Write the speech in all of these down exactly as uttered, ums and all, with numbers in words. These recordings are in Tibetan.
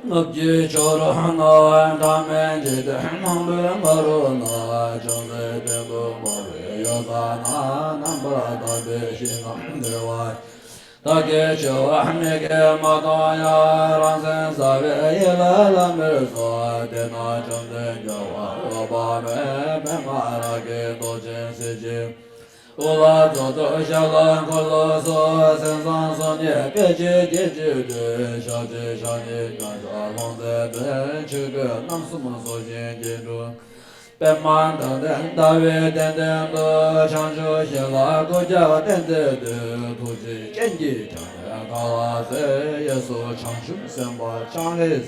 ནུབ་ཀྱི་ཕྱོགས་རུ་ནགས་འཁྲུགས་མའི་འཇིག་རྟེན་མང་པོའི་མཁའ་རོ་ན། ཅུང་ཟད་སྟེང་དུ་མ་བུད་ཡོད་ས་ན། རྣམ་པར་དག་པའི་ཞིང་ཁམས་བདེ་བ། བདག་གིས་ཆེ་བ་མིག་གིས་མ་མཐོང་ཡང་། རང་སེམས་ཟབ་པའི་ཡིད་ལ་ལམ་མེར་སོང་། དེ་ན་བཅོམ་ལྡན་རྒྱལ་བ་འོད་དཔག་མེད། པདྨ་རཱ་གའི་མདོག་ཅན་གཟི་བརྗིད། དབུ་ལ་རྫོགས་སྟོབས། ཞབས་ལ་འཁོར་ལོ་སོགས། སེམས་ཙམ་སོ་གཉིས་སྐད་ཅིག་གིས་བརྗོད་དུ། ཞབས་ཀྱི་ཞབས་གཉིས་རྒྱ་ཆེར་ལྷུང་མཛད་པའི། ཆོས་སྐུ་རྣམ་གསུམ་སོ་བཞིན་སྐྱེ་འགྲོ། པདྨ་འདབ་ལྡན་ཟླ་བའི་གདན་སྟེང་དུ། བྱང་ཆུབ་ཤིང་ལ་སྐུ་རྒྱབ་བརྟེན་མཛད་དེ། ཐུགས་རྗེའི་སྤྱན་གྱིས་བརྐྱངས་ནས་གང་ལ་གཟིགས། གཡས་སུ་བྱང་ཆུབ་སེམས་དཔའ་ཕྱག་ལེན།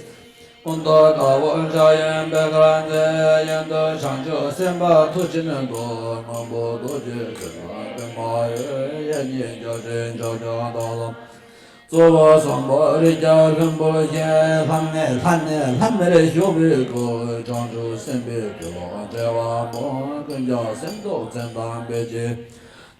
སྐུ་མདོག་དཀར་པོ་ལྗང་གུའི་པད་དཀར་མཛེས། གཡོན་དུ་བྱང་ཆུབ་སེམས་དཔའ་མཐུ་ཆེན་བདུད། སྔོན་པོ་རྡོ་རྗེ་སེམས་དཔའ་པདྨ་འོད། གཡས་གཉིས་རྒྱལ་ཆེན་ཕྱག་རྒྱ་དང་ལམ། གཙོ་བོ་གསུམ་པོ་རིགས་བརྒྱ་ལྷུན་པོ་བཞིན། ལྷ་ནས་ལྷ་ནས་ལྷ་མིར་བཞུགས་པའི་སྐུ། བྱང་ཆུབ་སེམས་དཔའི་དགེ་སློང་བྱེ་བ་སྤོས། ཀུན་ཀྱང་སེམས་རྟོག་མཚན་དང་འབེབས་ཀྱི།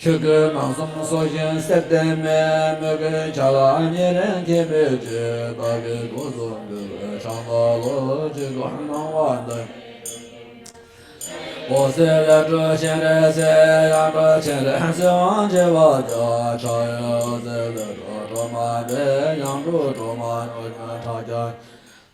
ཆོས་སྐུ་རྣམ་གསུམ་སོ་བཞིན་གསལ་བརྟན་མའི། མོས་གུས་བྱ་ལ་ཉེ་རིང་ཁྱད་མེད་ཅིང་། བདག་གི་སྐུ་གཟུགས་འདུལ་བའི་ཕྱག་འཚལ་ལོ། ཆོས་སྐུ་སྣང་བ་མདངས་འོད་ཟེར་རལ་གྲི་སྤྱན་རས་གཟིགས། ཡང་སྤྲུལ་སྤྱན་རས་གཟིགས་དབང་བྱེ་བ་ཕྱག་ཕྱག་འོད་ཟེར་རལ་གྲི་སྒྲོལ་མ་འདི། ཡང་སྤྲུལ་སྒྲོལ་མ་ཨོ་རྒྱན་ཕྱག་རྒྱ།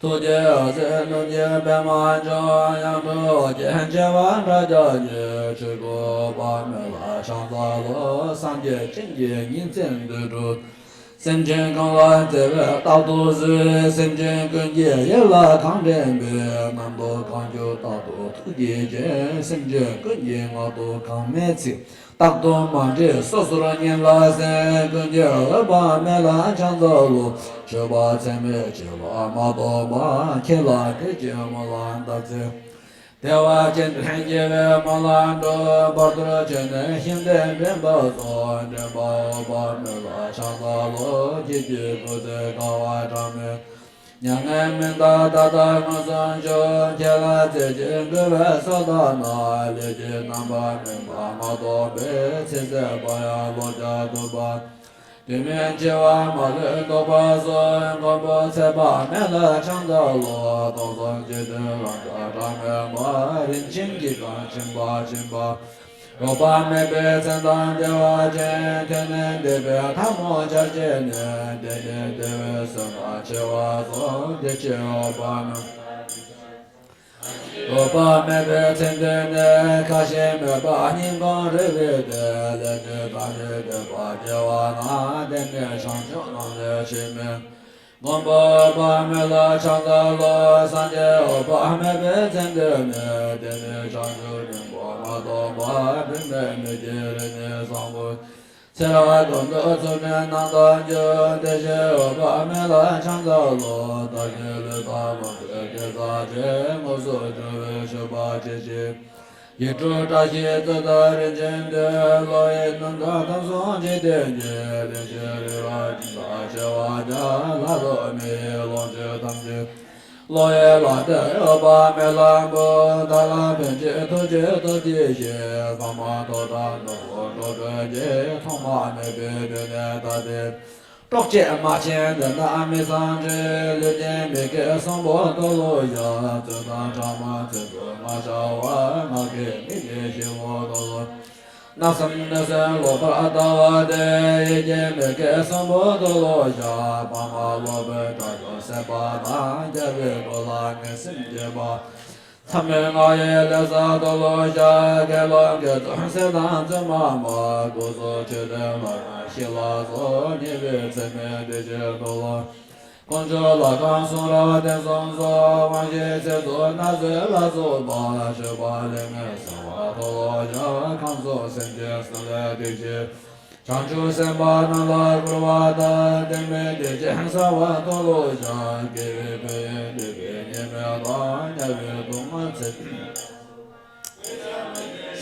ཐུགས་རྗེའི་འོད་ཟེར་ནུབ་ཀྱི་པདྨ་འབྱུང་། ཡང་སྤྲུལ་ཨོ་རྒྱན་བྱེ་བ་ཕྱག་རྒྱ་ཡིས། ཆོས་སྐུ་འོད་དཔག་མེད་ལ་ཕྱག་འཚལ་ལོ། སངས་རྒྱས་བྱིན་གྱིས་ཉིན་མཚན་དུས་དྲུག་སེམས་ཅན་གང་ལ་བརྩེ་བས་རྟག་ཏུ་བཟོད། སེམས་ཅན་ཀུན་གྱི་ཡིད་ལ་གང་དྲན་པའི། རྣམ་རྟོག་གང་སྐྱེ་རྟག་ཏུ་ཐུགས་རྗེ་ཆེ། སེམས་ཅན་ཀུན་གྱི་ངག་ཏུ་གང་སྨྲས་ཚིག་རྟག་ཏུ་མ་འདྲེས་སོ་སོར་ཉན་ལ་གསན། ཀུན་གྱི་འོད་དཔག་མེད་ལ་ཕྱག་འཚལ་ལོ། སྤྱོད་པ་ཚད་མེད་བྱེ་བ་མ་གཏོགས་པ། ཁྱེད་ལ་དད་ཅིང་སྨོན་ལམ་བཏབ་ཚེ། བདེ་བ་ཅན་དུ་སྐྱེ་བའི་སྨོན་ལམ་འགྲུབ། བར་དོར་བྱས་ནས་ཤིང་རྟས་འདྲེན་པ་སོགས། འདྲེན་པ་འོད་དཔག་མེད་ལ་ཕྱག་འཚལ་ལོ། ཁྱེད་ཀྱི་སྐུ་ཚེ་བསྐལ་པ་གྲངས་མེད། མྱ་ངན་མི་འདའ་ད་ལྟ་མངོན་སུམ་བྱུང་། ཁྱེད་ལ་རྩེ་གཅིག་གུས་པས་ཕྱག་བཏབ་ན། ལས་ཀྱི་རྣམ་པར་སྨིན་པ་མ་གཏོགས་པའི། ཚེ་ཟད་པ་ཡང་ལོ་བརྒྱ་ཐུབ་པ། དུས་མིན་འཆི་བ་མ་ལུས་ཟློག་པ་སོགས། མགོན་པོ་ཚེ་དཔག་མེད་ལ་ཕྱག་འཚལ་ལོ། སྟོང་གསུམ་འཇིག་རྟེན་རབ་འབྱམས་གྲངས་མེད་པ། རིན་ཆེན་གྱི་གང་ཕྱིན་པ་ཕྱིན་པ། འོད་དཔག་མེད་པའི་མཚན་དང་བདེ་བ་ཅན། ཐོས་ནས་འདས་པའི་ཐལ་མོ་སྦྱར་བྱས་ནས། བདེ་ནས་བདེ་བའི་བསོད་ནམས་ཆེ་བ་སོགས། བདེ་ཆེན་འོད་དཔག་མེད། འོད་དཔག་མེད་པའི་མཚན་ཐོས་ནས། ཁ་ཞེ་མེད་པ་སྙིང་ཁོང་རུས་པའི་གཏིང་། ལས་ནི་གང་ཞིག་འདོད་པ་སྐྱེ་བ་ན། དེ་ནི་བྱང་ཆུབ་ལམ་ལས་ཕྱིར་མི། མགོན་པོ་འོད་དཔག་མེད་ལ་ཕྱག་འཚལ་ལོ། སངས་རྒྱས་འོད་དཔག་མེད་པའི་མཚན་ཐོས་ནས། དེ་ནི་བྱང་ཆུབ་སྙིང་པོ་མ་ཐོབ་པ། བུད་མེད་མི་སྐྱེ་རིགས་ནི་བཟང་པོ། ཚེ་རབས་ཀུན་ཏུ་ཚུལ་ཁྲིམས་རྣམ་དག་འཇུག་དེ་བཞིན་འོད་དཔག་མེད་ལ་ཕྱག་འཚལ་ལོ། བདག་གི་ལུས་དང་ལོངས་སྤྱོད་དགེ་རྩ་ཆེ། དངོས་སུ་འབྱུང་བའི་སྤྱོད་པ་ཅི་མཆིས། ཡིག་དྲུག་བཀྲ་ཤིས་བརྩེགས་དང་རིན་ཆེན་འདོད། བློ་ཡི་སྣང་གྲགས་ཁམས་གསུམ་འཇིག་རྟེན་གྱི། རིན་ཆེན་རིགས་རབ་སྦྱིན་བདག་ཆེ་བ་ཀྱང་། ལྷ་རོ་མི་ཡི་ལོངས་སྤྱོད་ཐམས་ཅད། བློ་ཡི་ལག་མཐིལ་འོད་དཔག་མེད་ལ་འབུལ། བདག་ལ་ཕན་ཕྱིར་ཐུགས་རྗེས་བསྟོད་དེ་བཞིན། ཕ་མ་ཐོབ་གྲངས་ནོར་བུ་འགྲོ་དོན་གྱི། ཐོག་མ་མེད་པའི་དུས་ནས་ད་ལྟའི། གྲོགས་བཅས་མ་ཆེན་འདི་དག་མི་ཚངས་སྤྱོད། ལུས་ཅན་མི་དགེ་གསུམ་པོ་མཐོལ་ལོ་བཤགས། རྩོད་དང་ཕྲ་མ་ཚིག་རྩུབ་མ་བྱ་བར། ངག་གི་མི་དགེ་བཞི་པོ་མཐོལ་ལོ། བརྣབ་སེམས་གནོད་སེམས་ལོག་པར་ལྟ་བ་སྟེ། ཡིད་ཀྱི་མི་དགེ་གསུམ་པོ་མཐོལ་ལོ་བཤགས། ཕ་མ་ལོག་པའི་དགྲ་བཅོམ་སྲེད་པ་དང་། རྒྱལ་བའི་འགྲོ་ལ་ངན་སེམས་བསྐྱེད་པ། མཚམས་མེད་ལྔ་ཡི་ལས་བསགས་མཐོལ་ལོ་བཤགས། དགེ་སློང་དགེ་ཚུལ་སྲེད་དང་བཙུན་མ་མ། སྐུ་གསུང་ཐུགས་ལྡན་ལྷ་ཡང་ཞི་ལ་སོགས། ཉེས་པའི་ཚད་མེད་སྡིག་ཆེན་མཐོལ་ལོ། དཀོན་མཆོག་ལྷ་ཁང་གསུང་རབ་གདན་གསུམ་སོགས། དབང་ཤེས་ཚེ་སྲོག་སྣ་ཚོགས་ལ་སོགས་པ། སྤྱོད་པ་ལས་ངན་བསགས་པ་མཐོལ་ལོ་བཤགས། ཁམས་གསུམ་སེམས་ཅན་སྲིད་ལས་སྒྲོལ་ཕྱིར། བྱང་ཆུབ་སེམས་དཔའ་རྣམས་ལ་བསྐུལ་བ་ལྟར། བདེན་མེད་སྡིག་ཅན་བསགས་པ་མཐོལ་ལོ་བཤགས། དགེ་བའི་ཕན་ཡོན་འདོད་པའི་ཉེས་དམིགས་དང་། དམྱལ་བའི་སྡུག་བསྔལ་ཚེ་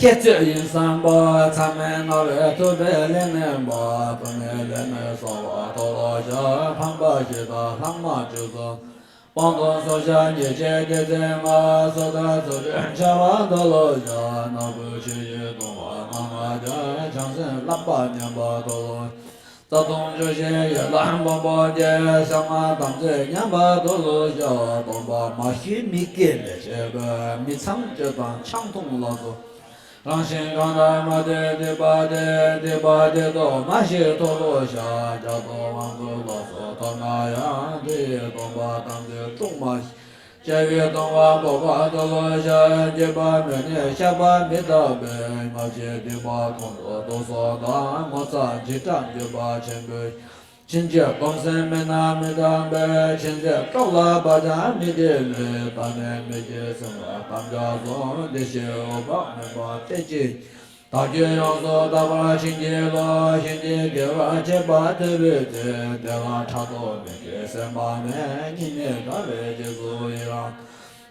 བསྐྱེད་རྩོད་ཡིན་བསམ་པ། མཚམས་མེད་ལྔ་པའི་ཐུབ་པའི་ལས་ངན་པ། བུད་མེད་ལས་ངན་བསགས་པ་མཐོལ་ལོ་བཤགས། ཕམ་པ་བཞི་དང་ལྷག་མ་བཅུ་གསུམ། སྤང་ལྟུང་སོར་བཤགས་ཉེས་བྱས་སྡེ་ཚན་ལྔ། སོ་ཐར་ཚུལ་ཁྲིམས་འཆལ་བ་མཐོལ་ལོ་བཤགས། ནག་པོའི་ཆོས་བཞིན་གཏོང་བ་ལྔ་ལྔ་བརྒྱ། བྱང་སེམས་བསླབ་པ་ཉམས་པ་མཐོལ་ལོ། ད་དུང་བཅུ་བཞི་ཡན་ལག་འབུམ་པོ་བརྒྱད། ཟེགས་མ་དམ་ཚིག་མཉམ་པ་དུ་ལུ་བྱ། སྟོང་པ་མ་ཤེས་མི་སྐྱེ་ལས་བྱེད་པའི། མི་ཚངས་སྤྱོད་དང་ཆང་འཐུང་ལ་སོགས། རང་བཞིན་གང་དག་མ་དད་སྡིག་པ་སྟེ། སྡིག་པ་དེ་དག་མ་ཞིག་ཐོབ་པར་བྱ། བརྒྱ་སྟོང་དབང་ཚུལ་ལ་སོགས་ཐོབ་ན་ཡང་། དེ་ཡི་སྟོང་པ་དམ་ཚིག་དྲུག་མ་ཞིག་སྐྱེ་བའི་སྡུག་བསྔལ་འཕགས་པ་དུ་ལུ་བྱ། སྡིག་པ་མེད་ནས་བཤགས་པ་མི་རྟག་པས། ང་བཞིན་སྡིག་པ་ཁོང་དུ་བཟློག་སོགས་དང་། ངོ་ཚ་འཇིགས་སྐྲག་འགྱོད་པ་ཆེན་པོས། ཕྱིན་ཆད་སྡོམ་སེམས་མེད་ན་མི་རྟག་པས། ཕྱིན་ཆད་སྲོག་ལ་བག་ཀྱང་མི་བྱེད་ལས། ད་ནི་མི་བྱེད་ཟེར་བ་དམ་བཅའ་སོགས། འདི་ཕྱིར་འོད་དཔག་མེད་པ་སྟེ་གཅིག་བདག་རྒྱུད་ཡོངས་སུ་དག་པར་བྱིན་གྱིས་རློབས། བྱིན་གྱིས་དགེ་བར་བྱེད་པ་ཐོས་པའི་ཚེ། དེ་ལ་ཕྲག་དོག་མི་སྐྱེ་སེམས་པ་མེད། སྙིང་ནས་དགའ་བའི་རྗེས་སུ་ཡི་རང་།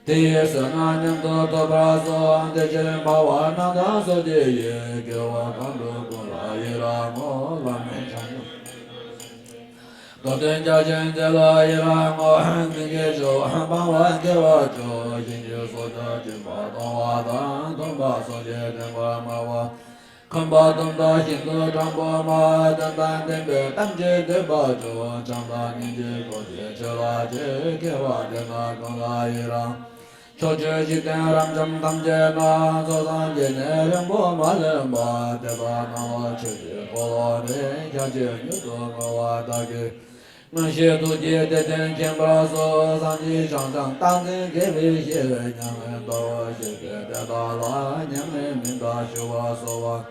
དེ་ཡི་བསོད་ནམས་མཉམ་དུ་ཐོབ་པར་ཤོག་དེ་ཕྱིར་འཕགས་པ་རྣམས་དང་སོ་སྐྱེ་ཡི། དགེ་བ་གང་བསྒྲུབས་ཀུན་ལ་ཡི་རང་ངོ་། བླ་མེད་བྱང་ཆུབ་རྡོ་རྗེ་འཇའ་ཆེན་དེ་ལ་ཡི་རང་ངོ་། སེང་གེ་ཞུ་བ་སྤང་བ་དགེ་བ་བཅུ། ཞིང་གི་སྲོག་ཆགས་སྦྱིན་པ་གཏོང་བ་དང་། སྡོམ་པ་སྲུང་ཞིང་བསྟེན་པར་སྨྲ་བ། འཁོན་པ་སྡོམ་དང་ཤིན་ཏུ་དྲང་པོ་སྨྲ། དོན་དང་ལྡན་པའི་གཏམ་གྱིས་བདེན་པར་གཅོད། བྱམས་དང་སྙིང་རྗེས་གོས་ཆེ་ཆོས་ལ་སྤྱོད། དགེ་བ་དེ་རྣམས་ཀུན་ལ་ཡི་རང་། ཕྱོགས་བཅུའི་འཇིག་རྟེན་རབ་འབྱམས་ཐམས་ཅད་ན། ཚོགས་བསགས་ཀྱི་ནི་རིང་པོ་མ་ལོན་པ། དེ་དག་སྣང་བ་ཆོས་ཀྱི་འཁོར་ལོ་འདི། ཞལ་གྱིས་མྱུར་དུ་བསྔོ་བ་བདག་གིས། མངོན་ཤེས་ཐུགས་ཀྱིས་དེ་དོན་མཁྱེན་པར་ཤོག་སངས་རྒྱས་བྱང་སེམས་རྟག་འཛིན་དགེ་བའི་བཤེས། མྱ་ངན་འདའ་བར་བྱེད་པའི་དེ་དག་ལ། མྱ་ངན་མི་འདའ་ཞུ་བར་གསོལ་བ།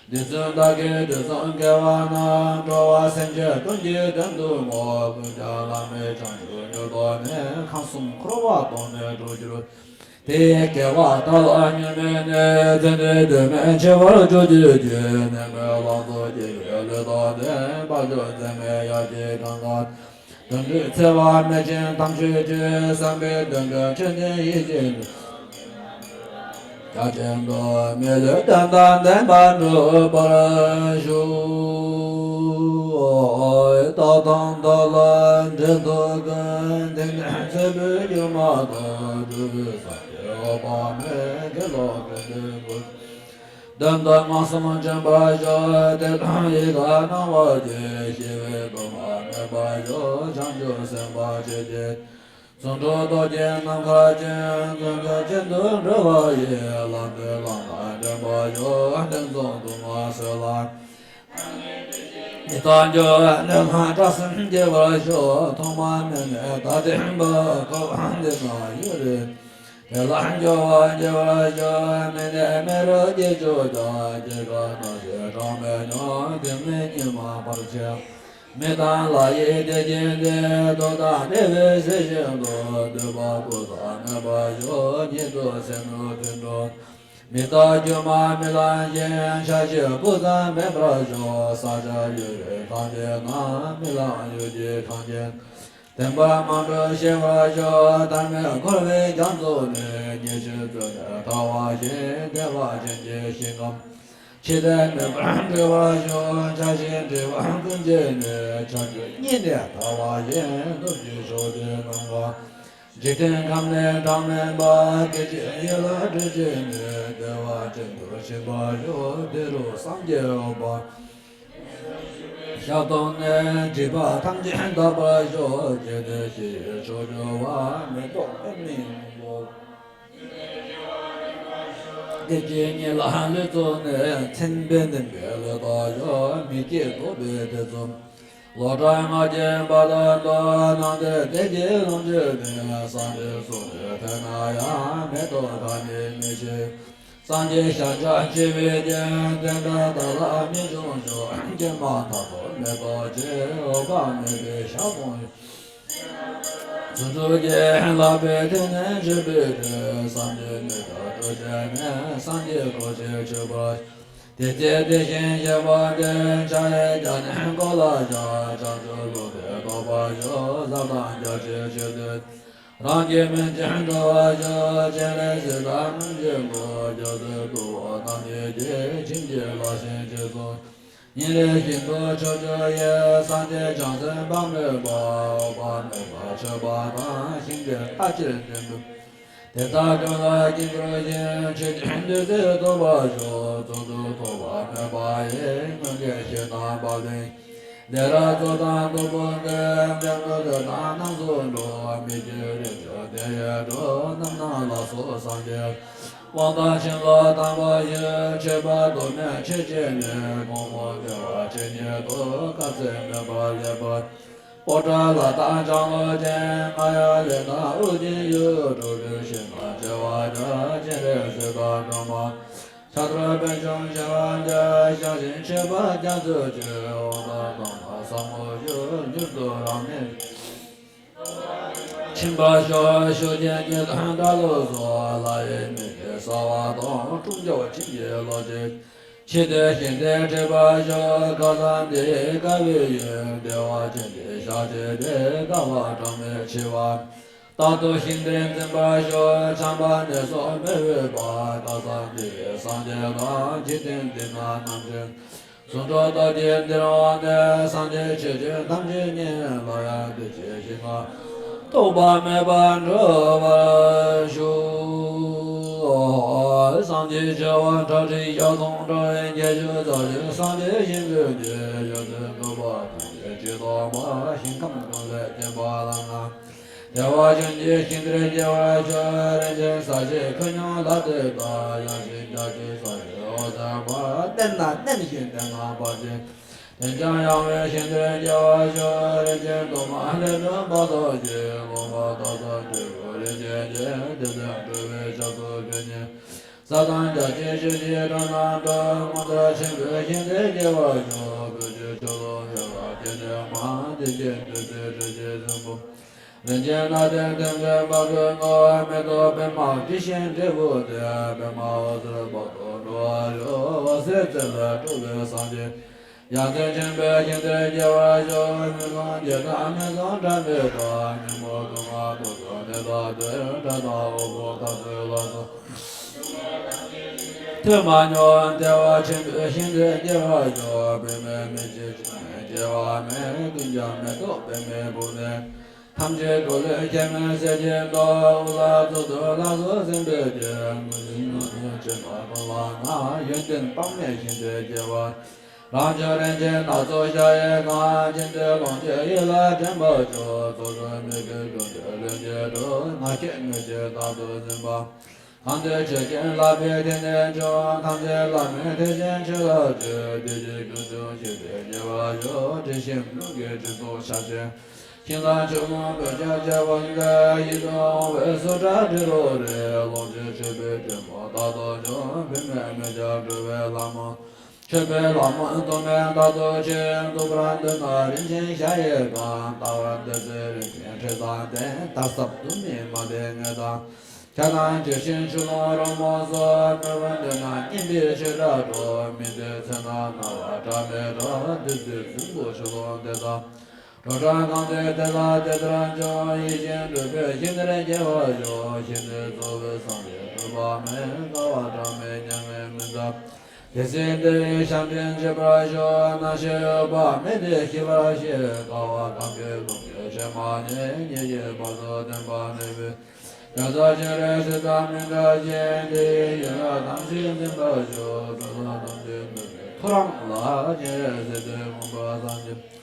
འདི་ཚུན་བདག་གིས་དུས་གསུམ་དགེ་བ་རྣམས། འགྲོ་བ་སེམས་ཅན་ཀུན་གྱི་དོན་དུ་བསྔོ། ཀུན་ཀྱང་བླ་མེད་བྱང་ཆུབ་མྱུར་ཐོབ་ནས། ཁམས་གསུམ་འཁོར་བ་དོང་ནས་སྒྲོལ་གྱུར། དེ་ཡི་དགེ་བ་དག་ལ་མྱུར་མི་ནུས། དེ་འདྲའི་དོན་མེད་འཆི་བར་གྱུར་ཅིག་གིས། ནད་མེད་ལང་ཚོ་སྐྱེ་བའི་ལུས་ཐོབ་ནས། དཔལ་འབྱོར་མཚན་མེད་ཡར་རྒྱས་གང་དག་དོན་དུ་འཚེ་བ་མེད་ཅིང་དམ་ཆོས་ཀྱི། བསམ་པའི་དོན་དུ་ཆོས་འཛིན་ཡིད་བཞིན་དུ། རྒྱ་ཆེན་དུ་མི་ལུས་དོན་དང་ལྡན་པར་འགྲུབ་པར་ཤོག་རྟགས་དང་རྟགས་ལ་འབྲེལ་ཐོགས་ཀུན། དེང་འདིར་འཚལ་བའི་སྒྱུ་མ་ལྟར། སྒྲུབ་པའི་སངས་རྒྱས་འོད་དཔག་མེད། དགེ་སློང་ཕན་བདེའི་མགོན། དོན་དམ་ངན་སོང་འཇོམས་པར་ཤོག་དེ་དག་ཡི་དྭགས་སྣང་བ་ཅན། ཞི་བའི་སྡུག་བསྔལ་མེད་པར་ཤོག་བྱང་ཆུབ་སེམས་དཔའ་ཆོས་ཀྱི། ཚོགས་དྲུག་རྡོ་རྗེ་ནམ་མཁའ་ཅན། ཀུན་ཏུ་རྒྱུན་དུ་འགྲོ་བ་ཡི། ལམ་དུ་ལམ་དང་འདྲེན་པར་ཤོག་དོན་མཚུངས་སྡུག་བསྔལ་སེལ་ལ། མི་རྟག་འགྱུར་བའི་གནོད་ལམ་སྐྲག་སེམས་སྐྱེ་བར་ཤོག་ཐོག་མ་མེད་ནས་ད་ལྟའི་བར། འཁོར་བ་འདི་ན་ཡུན་རིང་། དེ་ལ་སྐྱོ་བ་སྐྱེ་བར་ཤོག་མི་ནད་མེ་རོ་སྐྱེ་ཆོག་ཀྱང་། སྐྱེ་རྒ་ན་འཆིའི་གྲངས་མེད་མྱོང་། དེ་མིན་སྙིགས་མ་བར་ཆད། མི་དང་ལྷ་ཡི་དད་ཅན་འདི། འདོད་དང་འབྲེལ་བའི་ཟས་བཞིན་དུ། འདོད་པ་ཀུན་ཟད་མེད་པར་ཤོག་ཉིད་དུ་སེམས་ནུས་མཐུན་འགྲུབ། མི་རྟག་སྒྱུ་མ་མི་ལང་ཞིང་། ཆགས་ཞེན་ཀུན་ཟད་མེད་པར་ཤོག་ས་ཆ་ཡུལ་གྱི་ཁམས་ཅན་ན། རྨི་ལམ་ཡུལ་གྱི་ཁམས་ཅན། བདེན་པར་མ་གྲུབ་ཤེས་པར་ཤོག་ཐར་མེད་འཁོར་བའི་རྒྱ་མཚོ་ནས། ཉེར་ཞིར་བཙོས་ནས་ཐར་བ་བཞིན། བདེ་བ་ཅན་གྱི་ཞིང་ཁམས། འཆི་ལྟས་མེད་པར་འགྲོ་བར་ཤོག་ཆགས་ཞེན་དྲི་མ་ཀུན་བཅད་ནས། ཆགས་སྒོ་གཉིས་ནས་ཐར་བ་བཞིན། ནུབ་ཀྱི་ཕྱོགས་དེ་ནམ་མཁའ། འཇིག་རྟེན་ཁམས་ནས་གྲངས་མེད་པ། སྐད་ཅིག་ཡིད་ལ་གྲོལ་བྱས་ནས། བདེ་བ་ཅན་དུ་ཕྱིན་པར་ཤོག་དེ་རུ་སངས་རྒྱས་འོད་དཔག་ཞལ་སྟོན་ནས། སྒྲིབ་པ་ཐམས་ཅད་དག་པར་ཤོག་སྐྱེ་གནས་ཞི་བའི་མཆོག་གྱུར་པ། མི་ལྡོག་པའི་མིང་པོ། སྐད་ཅིག་ཉིད་ལ་ལུས་བཙུགས་ནས། མཚན་དཔེ་བསྟན་པའི་ལུས་རྟག་ཤོག་མི་སྐྱེ་རྟོགས་པའི་ཐེ་ཚོམ། ལོག་ལྟ་ང་རྒྱལ་འབའ་ཐང་དུ། སྣང་མཐའི་བདེ་སྐྱིད་ལོངས་སྤྱོད་ནས། སངས་རྒྱས་གསུང་ནི་ཐོས་ན་ཡང་། མི་རྟོག་ཐ་སྙད་མི་ཤེས། སངས་རྒྱས་ཞལ་ཕྱག་མཆོད་པའི་རྒྱན། དེ་འདྲ་བདག་ལ་མི་འབྱུང་ཤོག་མཁྱེན་མ་ཐག་ཏུ་མི་རྟོག་ཅིང་། འོད་དཔག་མེད་པའི་ཞལ་མཐོང་ཡུལ། ཚོགས་དྲུག་གི་ལག་པའི་མཐིལ་ནས་མཆོད་པའི་དྲི། སངས་རྒྱས་མི་འདའ་སྤྲོས་བྲལ་ནས། སངས་རྒྱས་གོ་ཆེར་མཆོད་པར། དེ་ཚེ་དེ་བཞིན་གཤེགས་པ་འདི། ཕྱག་གཡས་བརྐྱང་ནས་གོ་ལ་བཞག་བྱང་ཆུབ་ལུང་དེ་རྟོགས་པར་ཤོག་བཟའ་དང་རྒྱ་ཆེར་མཆོད་དོ། རང་གི་མིང་ཅན་འགྲོ་བར་ཤོག་སྤྱན་རས་གཟིགས་དང་སྔོན་བྱོན་གོ། སྐྱབས་སུ་འགྲོ་བ་རྣམས་ཀྱིས། བྱིན་གྱིས་བརླབ་ཅིང་རྗེས་སུ། ཉིན་རེ་བཞིན་དུ་ཕྱོགས་བཅུ་ཡི། སངས་རྒྱས་བྱང་སེམས་དཔག་མེད་པ། འོད་དཔག་མེད་པ་མཆོད་པ་དང་། ཞིང་དེར་ལྟ་ཕྱིར་འདྲེན་དུ། དེ་དག་ཀུན་ལ་དཀྱིལ་འཁོར་བཞེངས། མཆོད་ཅིང་བདུད་རྩི་ཐོབ་པར་ཤོག་བརྩོན་འགྲུས་ཐོབ་པ་མེད་པ་ཡི། སྔོན་གྱི་ཞེ་སྡང་བ་དན། བདེ་རབ་རྫོགས་དང་སྟུག་པོ་འདི། བདེ་མགོན་བདེ་དང་རྣམ་གསུམ་འགྲོ། མི་བསྐྱོད་རིགས་དྲུག་དེ་ཡི་གྲོགས། རྣམ་སྣང་ལ་སོགས་སངས་རྒྱས། དབང་དང་བྱིན་རླབས་དམ་པ་བཞི། མཆོད་པ་དུ་མས་མཆོད་བྱས་ནས། གོང་མ་བདེ་བ་ཆེ་ཉིད་དུ། དཀའ་ཚེགས་མེད་པར་ལེགས་པར། པོ་ཏ་ལ་དང་ལྕང་ལོ་ཅན། རྔ་ཡབ་ལས་དང་ཨོ་རྒྱན་ཡུལ། འགྲོ་དྲུག་ཞིང་དང་བྱེ་བ་བརྒྱ། སྤྱན་རས་གཟིགས་དང་སྒྲོལ་མ། ཕྱག་རྒྱ་པད་འབྱུང་ཞི་བ་འདི། ཞལ་བཞི་མཆོད་པ་རྒྱ་མཚོ་ཆེ། དབང་དང་དམ་པ་ཟབ་མོ་བཞི། མྱུར་དུ་རང་གནས་ཕྱིན་པར་ཤོག་ཤུགས་ཀྱིས་ཉི་ཟླ་འདྲ་ལོ་སོགས། ལྷ་ཡི་མིག་གིས་གསལ་བ་དང་། དྲུག་འཇོམས་བྱིན་གྱིས་རློབ་ཅིང་། ཕྱིར་དེ་ཞིང་དེར་ཁྲིད་པར་ཤོག་ཁ་སང་འདི་ཡི་དཀའ་བའི་ཡུལ། བདེ་བ་ཅན་གྱི་ཞག་གཅིག་དེ། དཀའ་བ་གྲངས་མེད་འཆི་བ། རྟག་ཏུ་ཞིང་དེར་འཛིན་པར་ཤོག་ཆམ་པ་ནད་སོགས་མི་འོས་པ། ཁ་སང་འདི་ཡི་སངས་རྒྱས་དང་། འཇིག་རྟེན་འདི་ན་རྣམ་མཁྱེན། ཟུང་འཇུག་རྡོ་རྗེ་འདིར་འོངས་ནས། སངས་རྒྱས་ཆོས་ཀྱི་ཐམས་ཅད་ཉིད། སླར་ཡང་འདི་ཕྱིར་ཞིང་ན། རྟོག་པ་མེད་པར་འགྲུབ་པར་ཤོག་སངས་རྒྱས་བྱེ་བ་ཁྲག་ཁྲིག་ཞག་སྟོང་ཕྲག་བརྒྱད་ཅུ་རྩ་གཅིག་སངས་རྒྱས་ཞིང་ཀུན་གྱི། ཡོན་ཏན་བསྡུས་པ་ཐམས་ཅད་ཇི་ལྟ་བ། ཞིང་ཁམས་ཀུན་ལས་བརྒྱན་པ་ལ་ན། བདེ་བ་ཅན་གྱི་ཞིང་དེར་སྐྱེ་བར་ཤོག་རིན་ཆེན་ས་གཞི་ཁོད་སྙོམས་ལ་བལྟས་པ། ཡངས་ཤིང་རྒྱ་ཆེ་ས་གཞི་འོད་ཟེར་བ། བརྟན་ན་བརྟན་ཞིང་ལྡན་ན་འབར་ཞིང་། བརྟན་ཅིང་ཡངས་པའི་ཞིང་དེར་སྐྱེ་བར་ཤོག་རིན་ཆེན་གདུང་མ་ལས་གྲུབ་འབག་ཐོག་གི། ལོ་མ་དག་ས་འབྲས་བུ་རིན་ཆེན་གྱི། དེ་ཚེ་འགྲོ་བའི་ཞག་རྩུབ་ཆོས་ཉིད། ས་དང་རྒྱ་ཆེ་ཆོས་ཀྱི་སྒྲ་རྣམས་སྒྲོག་སྔོ་ཚལ་ཆེན་པོའི་ཞིང་དེར་སྐྱེ་བར་ཤོག་བོད་ཀྱི་ཆོས་ལུགས་ཡོད་ལ་སྐྱེ་གནས་མ། དེ་བཞིན་བདུད་རྩི་དྲི་ཞིམ་སྲིན་བུ། རིན་ཆེན་ནགས་ཚལ་དེ་ཚེ་འབབ་ཀུན་ཏུ། མེ་ཏོག་པདྨ་དྲི་ཞིམ་འབྲས་བུ་སྟེ། པདྨ་འོད་ཟེར་འབག་ཏུ་འགྲོ་བར་ཤོག་འོད་ཟེར་རྩེ་ལས་སྤྲོ་བའི་སངས་རྒྱས། ཡ་མཚན་ཆེན་པོའི་ཞིང་དེར་སྐྱེ་བར་ཤོག་མི་བཟང་རྒྱལ་དང་མི་བཟང་དགྲ་མེད་དང་། ཉོན་མོངས་དུག་ལྔ་དུག་གསུམ་ནད་དག་སྟེ། དགྲ་དང་དབུལ་པོ་འཐབ་རྩོད་ལ་སོགས། ཐོས་མ་མྱོང་བདེ་བ་ཆེན་པོའི་ཞིང་དེར་སྐྱེ་བར་ཤོག་དཔེ་མེད་མི་ཕྱེད་ཅིང་སྐྱེ་བ་མེད། ཀུན་ཀྱང་མེ་ཏོག་པདྨའི་སྦུབས་ནས། ཐམས་ཅད་འགྲོ་ལས་ཁྱད་མེད་ཟས་ཀྱི་མདོག་དབུ་ལ་ཚོགས་འདུ་ལ་སོགས་ཟིན་པའི་རྒྱན། མངོན་ཤེས་ནོར་ལྡན་ཆེན་པོ་ཀུན་ལ་གནང་། ཡོན་ཏན་དཔག་མེད་ཞིང་དེར་སྐྱེ་བར། རང་བྱུང་རིན་ཆེན་སྣ་ཚོགས་ཞལ་ཡས་ཁང་། ཅི་འདོད་ལོངས་སྤྱོད་ཡིད་ལ་དྲན་པར་ཤོག་ཚོགས་རྫོགས་མི་དགེ་སྒྲིབ་སྦྱངས་ལས་ཉེས་དྲུག །ང་རྒྱལ་ངུ་རྒྱལ་རྟག་ཏུ་ཟིན་པ། གང་འདོད་ཆོས་ཀྱི་ལག་པས་དེ་ནས་ཕྱུང་། ཐམས་ཅད་བླ་མེད་ཐེག་ཆེན་ཆོས་ལ་སྤྱོད། བདེ་སྐྱིད་ཀུན་འབྱུང་ཞིང་དེར་སྐྱེ་བར་ཤོག་དྲི་ཞིམ་ལུག་གི་དྲི་མཚོ་ཆར་ཅན། ཤིང་དང་ཆུ་བོ་བོད་ཆུ་བྱེ་བ་འདི། ཡིད་དུ་འོང་བའི་སུ་འདྲ་དྲི་རོ་རེད། ལོངས་སྤྱོད་མཆོད་པའི་དྲིན་ཕོག་རྟག་ཏུ་འབྱུང་། བུད་མེད་མི་སྐྱ་འགྲོ་བའི་ལྷ་མོ། མཆོད་པའི་ལྷ་མོ་དུ་མས་རྟག་ཏུ་མཆོད། སྡུག་པར་འདོད་ན་རིན་ཆེན་ཞལ་ཡས་ཁང་། ལྟ་བར་འདོད་ཚེ་རིན་ཆེན་ཁྲི་བཟང་སྟེ། དར་ཟབ་དུ་མས་མ་བདེ་ངད་དང་། བྱ་དང་བྱི་ཞིང་ཆུ་ཀླུང་རོལ་མོ་སོགས། སྨོད་པར་འདོད་ན་སྙན་པའི་བཤད་གྲྭ་སྒྲོག་མི་འདོད་ཚེ་ན་སྣང་བ་སྒྲ་མེད་སྒྲོག་བདུད་རྩིའི་རྫིང་བུ་ཆུ་ཀླུང་དེ་དག་འགྲོ་གྲོལ་གང་འདོད་དེ་ལ་དེ་ལྟར་འབྱུང་། ཡིད་བཞིན་གྲུབ་པའི་ཞིང་དེར་སྐྱེ་བར་ཤོག་ཞིང་དེར་རྫོགས་པའི་སངས་རྒྱས་གྲུབ་པ་མེད། དཀའ་བ་གྲངས་མེད་མྱ་ངན་མི་འདའ། དེ་སྲིད་འདི་ཡི་ཞབས་འདྲེན་བྱེད་པར་ཤོག་རྣམ་ཤེས་འོད་དཔག་མེད་དེ་ཤེས་པར་བྱེད། དཀའ་བ་གང་གིས་ཀུན་གྱི་ཕྱིར་མ་ཉེས། ཉེས་ཀྱི་བར་དུ་བསྟན་པ་ནུས་པའི། རྒྱ་མཚོ་སྤྱན་རས་གཟིགས་དང་མི་འབྲལ་ཞིང་། དེ་ཡི་ཡན་ལག་ཐམས་ཅད་འཛིན་པར་ཤོག་ཕྱོགས་བཅུ་ཐམས་ཅད་ནུབ་པའི་ཐོ་རངས་ལ། སྤྱན་རས་གཟིགས་དེ་མངོན་པར་སངས་རྒྱས།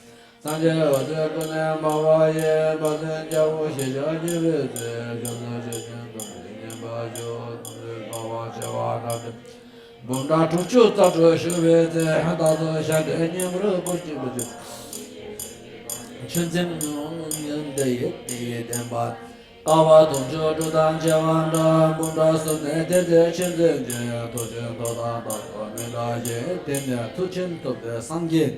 སངས་རྒྱས་འོད་ཟེར་ཀུན་ནས་འབར་བ་ཡི། དཔལ་ལྡན་རྒྱལ་པོ་ཞི་བྱེད་རྒྱལ་པོའི་ཚལ། ཕྱོགས་བཅུའི་ཆོས་ཀྱི་འདུ་འཛི་ཉན་པར་ཤོག་ཐམས་ཅད་དཀའ་བ་སྤྱད་པ་དགྲ་འདུལ། འབུམ་ཕྲག་དྲུག་ཅུ་རྩ་དྲུག་བཞུགས་པའི་ཚེ། རྟག་ཏུ་ཞབས་བརྟན་སྙིང་པོར་བཀུར་སྟི་མ་བྱེད། ཆོས་འཛིན་ཡོན་ཏན་ཡིད་བདེ་བའི་བདེན་པ། དཀའ་བ་དུང་ཕྱུར་དྲུག་དང་བཅས་པ་འདྲ། འབུམ་ཕྲག་གསུམ་ནས་དེ་ཚེ་ཆོས་འཛིན་ཅིང་། མཐུ་ཆེན་ཐོབ་དང་རྟག་ཏུ་མི་འབྲལ་ཞིང་། དེང་ནས་མཐུ་ཆེན་ཐོབ་པའི་སངས་རྒྱས།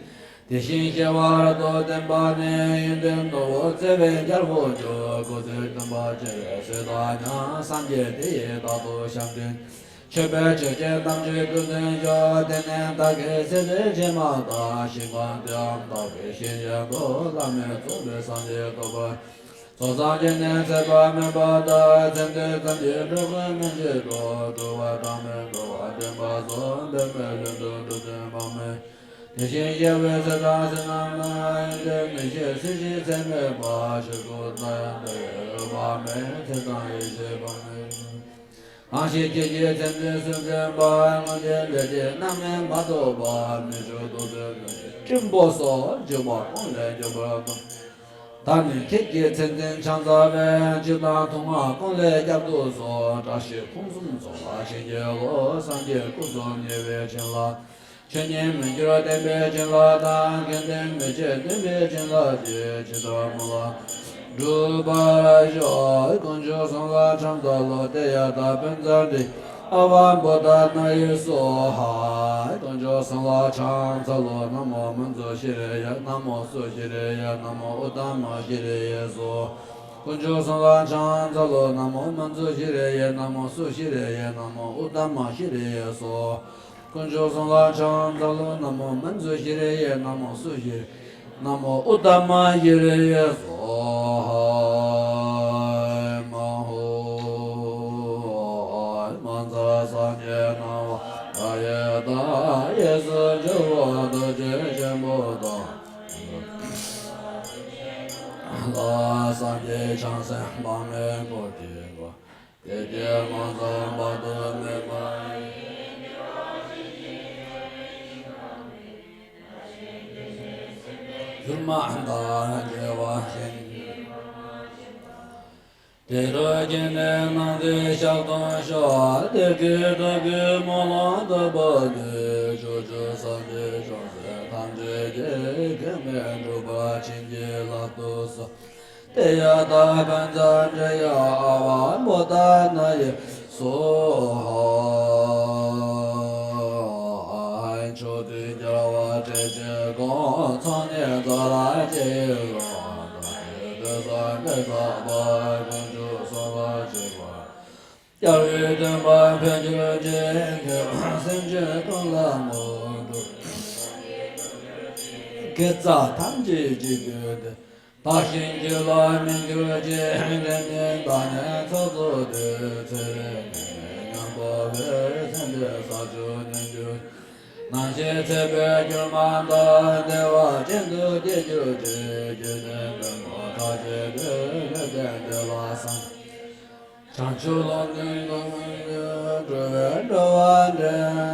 དེ་བཞིན་གཤེགས་པ་རབ་ཏུ་བརྟན་པ་ནི། ཡོན་ཏན་ནོར་བུ་བརྩེ་བའི་རྒྱལ་པོ་མཆོག་སྐུ་ཚེ་བརྟན་པ་སྤྱན་རས་གཟིགས་དང་མཉམ། སངས་རྒྱས་དེ་ཡིས་རྟག་ཏུ་ཞབས་འདྲེན། མཆོད་པའི་ཆུ་སྐྱེས་ཐམས་ཅད་ཀུན་འཛིན་ཤོག་དེ་ནས་བདག་གི་སྲས་ཚེ་ཕྱི་མ་དག་ཞིང་ཁམས་དེའམ་བདག་གི་ཞིང་གཞན་དུ། བླ་མེད་རྫོགས་པའི་སངས་རྒྱས་ཐོབ་པར། ཚོགས་བསགས་ཀྱི་ནི་ཚེ་དཔག་མེད་པ་དག་ཚེ་འདིའི་ཙམ་གྱི་འགྲོ་ཀུན་མི་མཇེད་དུ། འགྲོ་བ་གྲངས་མེད་འགྲོ་བ་འདྲེན་པ་སོགས། འབད་མེད་ལྷུན་གྲུབ་འགྲོ་དོན་དཔག་མེད། དེ་བཞིན་གཤེགས་པའི་ཚེ་དང་གཟིགས་རྣམ་ལ། ཡོན་ཏན་མི་ཤེས་སྲིད་ཞིའི་ཚད་མེད་པ། ཆོས་སྐུ་རྟག་ཡང་དག་པའི་འོད་དཔག་མེད། ཚེ་དང་ཡེ་ཤེས་དཔག་མེད། གང་ཞིག་ཁྱེད་ཀྱིས་མཚན་ཉིད་སུན་འབྱིན་པ། སྔོན་གྱི་ལས་ཀྱི་རྣམ་སྨིན་མ་ཐོབ་པ། མི་བསྐྱོད་རྡོ་རྗེ་ཀུན་གྱི་ སྲིན་པོ་སོགས་འཇིགས་པ་ཀུན་ལས་སྐྱོབ་པར་ཤོག། ད་ནི་ཁྱེད་ཀྱི་མཚན་འཛིན་ཕྱག་འཚལ་བས། འཇིགས་དང་དུག་ལྔ་ཀུན་ལས་བསྐྱབ་ཏུ་གསོལ། བཀྲ་ཤིས་ཕུན་སུམ་ཚོགས་པ་ཞིང་གི་ལོ། སངས་རྒྱས་སྐུ་གསུམ་ཉེ་བའི་བྱིན་རླབས། ཆོས་ཉིད་མི་འགྱུར་བརྟན་པའི་བྱིན་རླབས་དང་། དགེ་འདུན་མི་ཕྱེད་བརྟན་པའི་བྱིན་རླབས་ཀྱིས། ཇི་ལྟར་སྨོན་ལམ་འགྲུབ་པར་ཤོག། དཀོན་མཆོག་གསུམ་ལ་ཕྱག་འཚལ་ལོ། ཏདྱ་ཐཱ། པཉྩ་དྲི་ཡ་ཨ་ཝ་བོ་དྷ་ན་ཡེ་སྭཱ་ཧཱ། དཀོན་མཆོག་གསུམ་ལ་ཕྱག་འཚལ་ལོ། ན་མོ་མཉྫུ་ཤྲཱི་ཡེ། ན་མོ་སུ་ཤྲཱི་ཡེ། ན་མོ་ཨུ་ཏ་མ་ཤྲཱི་ཡེ་སྭཱ་ཧཱ། དཀོན་མཆོག་གསུམ་ལ་ཕྱག་འཚལ་ལོ། ན་མོ་མཉྫུ་ཤྲཱི་ཡེ། ན་མོ་སུ་ཤྲཱི་ཡེ། ན་མོ་ཨུ་ཏ་མ་ཤྲཱི་ཡེ་སྭཱ་ཧཱ། དཀོན་མཆོག་གསུམ་ལ་ཕྱག་འཚལ་ལོ། ན་མོ་མཉྫུ་ཤྲཱི་ཡེ། ན་མོ་སུ་ཤྲཱི། ན་མོ་ཨུ་ཏ་མ་ཤྲཱི་ཡེ་སྭཱ་ཧཱ། མ་ཧོ། མ་ཛ་སངས་རྒྱས་སྣང་བ་མཐའ་ཡས་དང་། གཡས་སུ་ཇོ་བོ་རྡོ་རྗེ་ཆེན་པོ་དང་། ལ་སངས་རྒྱས་བྱང་སེམས་དཔག་མེད་འཁོར་གྱིས་བསྐོར། དེ་སྐད་མ་ཚང་བར་དུ་སྨྲས་པ་ཡི། སྒྱུ་མ་ལྟར་རྒྱལ་བ་ཞིང་། དེ་རུ་སྐྱེས་ནས་སྣང་མཐའི་ཞལ་མཐོང་ཤོག། དེ་སྐད་སྒྲོགས་ཀྱིས་སྨོན་ལམ་བཏབ་པ་དེས། ཕྱོགས་བཅུའི་སངས་རྒྱས་བྱང་སེམས་ཐམས་ཅད་ཀྱིས། གེགས་མེད་འགྲུབ་པར་བྱིན་གྱིས་བརླབ་ཏུ་གསོལ། ཏདྱ་ཐཱ། པཉྩ་དྲི་ཡ་ཨ་ཝ་བོ་དྷ་ན་ཡེ་སྭཱ་ཧཱ། ཕྱོགས་དུས་རྒྱལ་བ་སྲས་བཅས་དགོངས། ཚངས་གཉིས་རྫོགས་ལ་སྤྱན་རས་གཟིགས། བདག་གི་སྡེ་སྲིད་འབེ་ཚ་བ། དཀོན་མཆོག་གསུམ་ལ་གཅེས་པར། རྒྱལ་བའི་བསྟན་པ་འཕེལ་གྱུར་ཅིག། མཁས་པ་སེམས་ཅན་ཀུན་ལ་དངོས་གྲུབ། དགེ་རྩ་ཐམས་ཅད་གཅིག་གྱུར་ཏེ། བདག་གཞན་གཅིག་ལ་སྨིན་གྱུར་ཅིག། ལས་ངན་དག་ནི་ཚོགས་རྫོགས་ཏེ། ཚེ་རབས་ནད་མེད་ཉམ་པོ་བས། ཚེ་འདིར་ས་བཅུ་ཉམས་གྱུར་ཅིག། ནམ་ཞིག་ཚེ་འཕོས་གྱུར་མ་ཐག། བདེ་བ་ཅན་དུ་སྐྱེ་གྱུར་ཅིག། སྐྱེས་ཆེན་ཕོ་མོ་ཐམས་ཅད་དུ། ལེགས་བསྟན་དེ་ལ་སངས། བྱང་ཆུབ་ལམ་སྟོན་དུ་འགྲོ་བའི་འགྲོ་བ་འདྲེན།